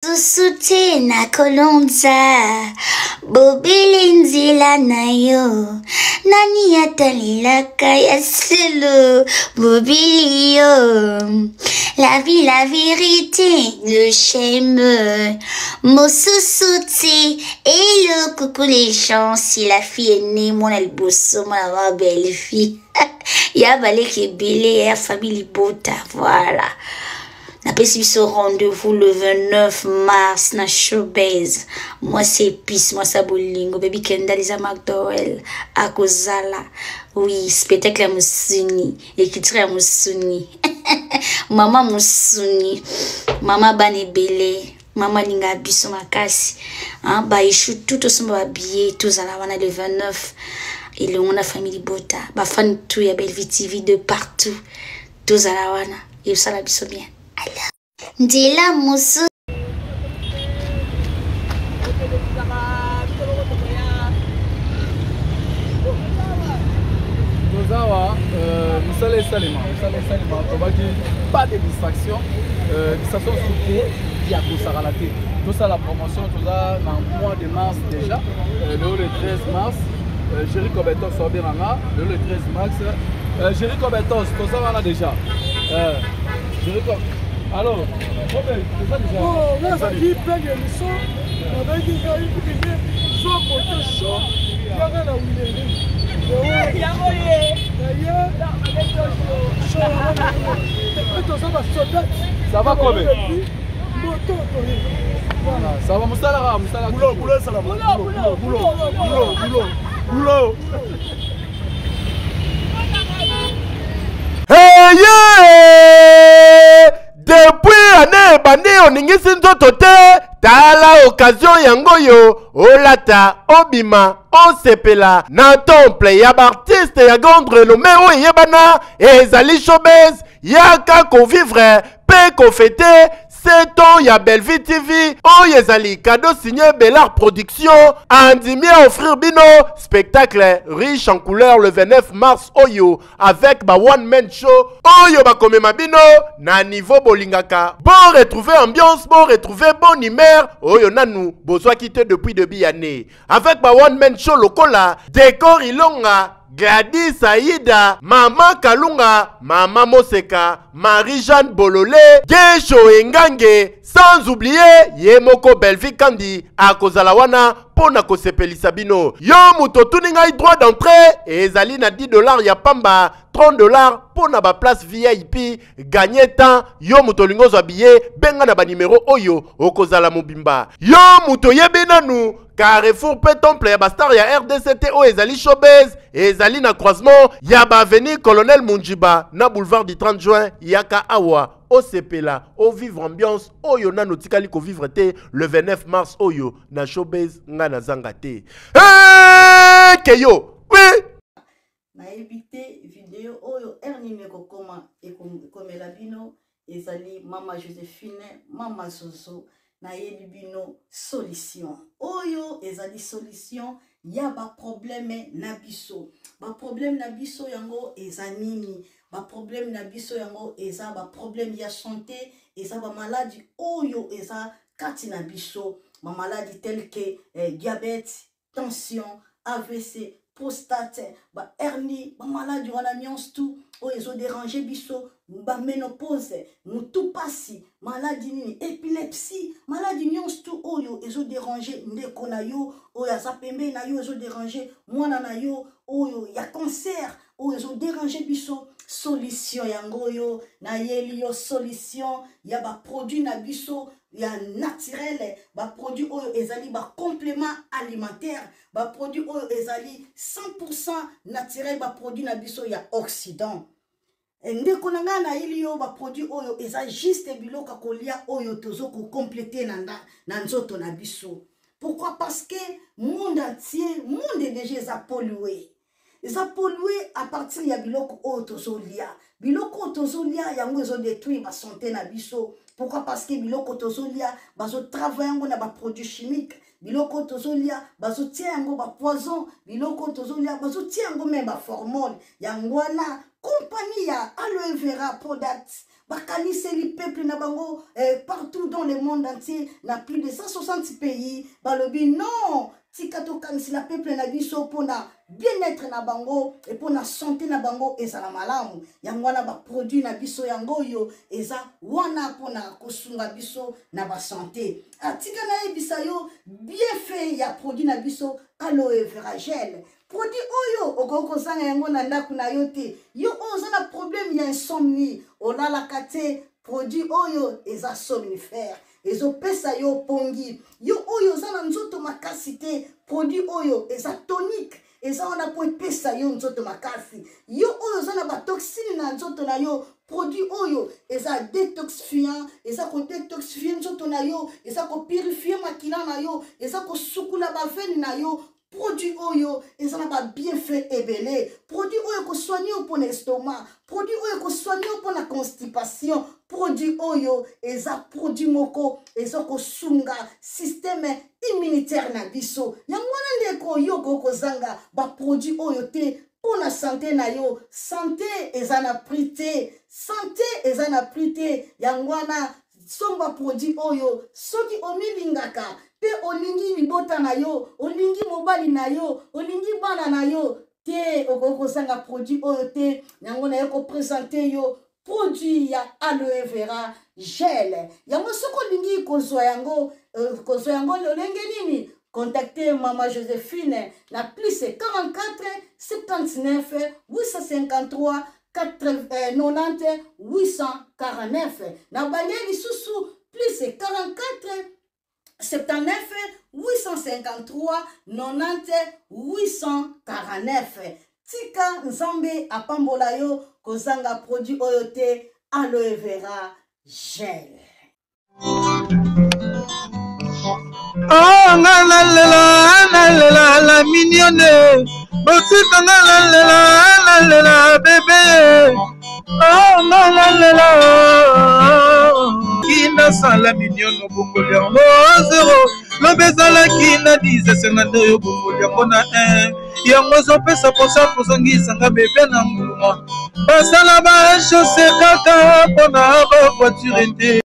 Susu te nakolonza bobele nzela na yo nani atalelaka ya solo bobele yo la vie la vérité le cheme mosusu te elo coucou les gens si la fille est née mwana liboso mwana ma belle fille ya baleki ebele ya famille libota voilà napesi biso rendez-vous le 29 mars na showbase mwasi epice mwasi ya bolingo bebi kendal eza macdowel akozala oui spectacle ya mosuni écriture ya mosuni mama mosuni mama bana ebele mama alingaka biso makasi baeshu tout tosomba babillet tozala wana le 29 elongo na famille libota bafani tout ya bellevie tv de partout tozala wana esala biso bien alors nzela mosusu. Tozawa euh, mosala esalema mosala esalema tobaki pas de distraction euh, distraction surtout ya kosakana te tosala promotion toza na mois de mars déjà euh, lelo le 13 mars euh, Jerry Cobetos obenganga lelo le 13 mars Euh, Jerry Cobetos, toza wana déjà. Euh, Jerry Cobetos. Alors, Robert, toza déjà. Oh, nazalaki plein d'émission, nabengi ngai kukende zwa moto chaud yaka na wileri. Yango ye. Naye chaud toza ba soldat. Ça va Kobe? Moto toye. Voilà, ça va mosala kaka mosala. Boulot, boulot, esala. Boulot, boulot, boulot, boulot, boulot, boulot. Hey, depuis année ebandi oningisi nzoto te tala occasion yango oyo olata obima osepela na temple ya baartiste ya grande renommée oyo eyebana ezali showbase yaka kovivre mpe kofete 7 ans ya Bellevue TV oyo ezali cadeau signé Bellard Production andimi à offrir bino spectacle riche en couleur le 29 mars oyo avec ba one man show oyo bakomema bino na niveau bolingaka bo retrouver ambiance bo retrouver bonne humeur oyo nanu bozwaki te depuis début année avec ba one man show lokola Decor Ilonga Gladys Aida, Mama Kalunga, Mama Moseka, Marie-Jeanne Bolole, Gesho Engange, sans oublier ye moko Bellevue Kandi akozala wana mpo na kosepelisa bino. Yo moto otuni ngai droit d'entrée ezali na 10 dollars ya pamba, 30 dollars mpo na ba place VIP. Gagner temps, yo moto olingi ozwa billet, benga na ba numero oyo okozala mobimba. Yo moto oyebi nanu Carrefour mpe temple ya bastar ya RDC te oyo ezali showbase ezali na croisement ya ba avenue Colonel Munjiba na boulevard du 30 juin. Yaka awa osepela ovivre ambiance oyo nanu otikali kovivre te le 29 mars oyo na showbase. Nga nazanga te. Hey, keyo oui. Nayebi te video oyo heure nini ekokoma ekomela bino. Ezali mama Josephine, mama Zozo. Nayebi bino solution oyo ezali solution ya ba problème na biso. Ba problème na biso yango eza nini? Ba problème na biso yango eza ba problème ya santé, eza ba maladie oyo eza kati na biso, ba maladie telle que diabète, tension, AVC, prostate, ba hernie, ba maladie wana nyonso tout oyo ezo déranger biso, ba ménopause, mutu pasi, maladie nini, épilepsie, maladie nyonso tout oyo ezo déranger ndeko na yo oyo aza pembeni na yo, ezo déranger mwana na yo oyo ya cancer oyo ezo déranger biso. Solution yango oyo nayeli yo, solution ya ba produit na biso ya naturel, ba produit oyo ezali ba complément alimentaire, ba produit oyo ezali 100% naturel, ba produit na biso ya Occident. Ndeko na ngai nayeli yo ba produit oyo eza juste biloko ya kolia oyo tozo ko compléter na nzoto na biso. Pourquoi? Parce que monde entier, monde déjà eza pollué. Eza pollué à partir ya biloko oyo tozolia. Biloko oyo tozolia yango ezo détruire ba santé na biso. Pourquoi? Parce que biloko tozolia bazo travailler yango na ba produits chimiques. Biloko oyo tozolia bazotia yango ba poison. Biloko oyo tozolia bazotia yango même ba formol. Yango wana compagnie ya Aloe Vera Products. Bakaniseli peuple na bango eh, partout dans le monde entier, na plus de 160 pays. Balobi non, tika tokanisela peuple na biso mpona bien-être na bango e mpona santé na bango ezala malamu. Yango wana baproduit na biso yango oyo eza wana mpona kosunga biso na basante. Atika nayebisa yo bienfait ya produit na biso aloe vera gel. Produit oyo okoki kozanga yango na ndako na yo te. Yo oyo oza na problème ya insomnie, olalaka te, produit oyo eza somnifère, ezopesa yo pongi. Yo oyo oza na nzoto makasi te, produit oyo eza tonique, eza wana mpo epesa yo nzoto makasi. Yo oyo oza na batoxine na nzoto na yo, produit oyo eza detoxifiant, eza kodetoxifie nzoto na yo, eza kopurifie makila na yo, eza kosukula bavene na yo. Produit oyo eza na ba bienfait ebele. Produit oyo ekosoigne yo mpona estomac, produit oyo ekosoigne yo mpona constipation. Produit oyo eza produit moko eza kosunga système immunitaire na biso. Yango wana ndeko, yo okoki kozanga ba produit oyo te mpona sante na yo. Sante eza na prix te, sante eza na prix te. Yango wana somba produit oyo soki omilingaka mpe olingi libota na yo, olingi mobali na yo, olingi bana na yo te, okoki kozanga produit oyo te. Yango naye kopresente yo produit ya aloe vera gel. Yango soki olingi kozwa yango, kozwa yango lolenge nini? Contactez Mama Joséphine na plus 44 79 853 90 849. Na bande lisusu plus 44 79 853 90 849. Tika Nzambe apambola yo, kozanga produit oyo te, aloe vera gel. Oh, nga nalela, nalela la mignonne, botika nga nalela, nalela bebe. Oh, nga nalela kinasala mignonne, obongoli yango zero, lobi ezalaki na 10, esenga nde oyo obongoli yango na 1. Yango ezopesa mposa kozongisa nga bebe na nguluma. Basala ba chausse kaka mpona ba voiture te.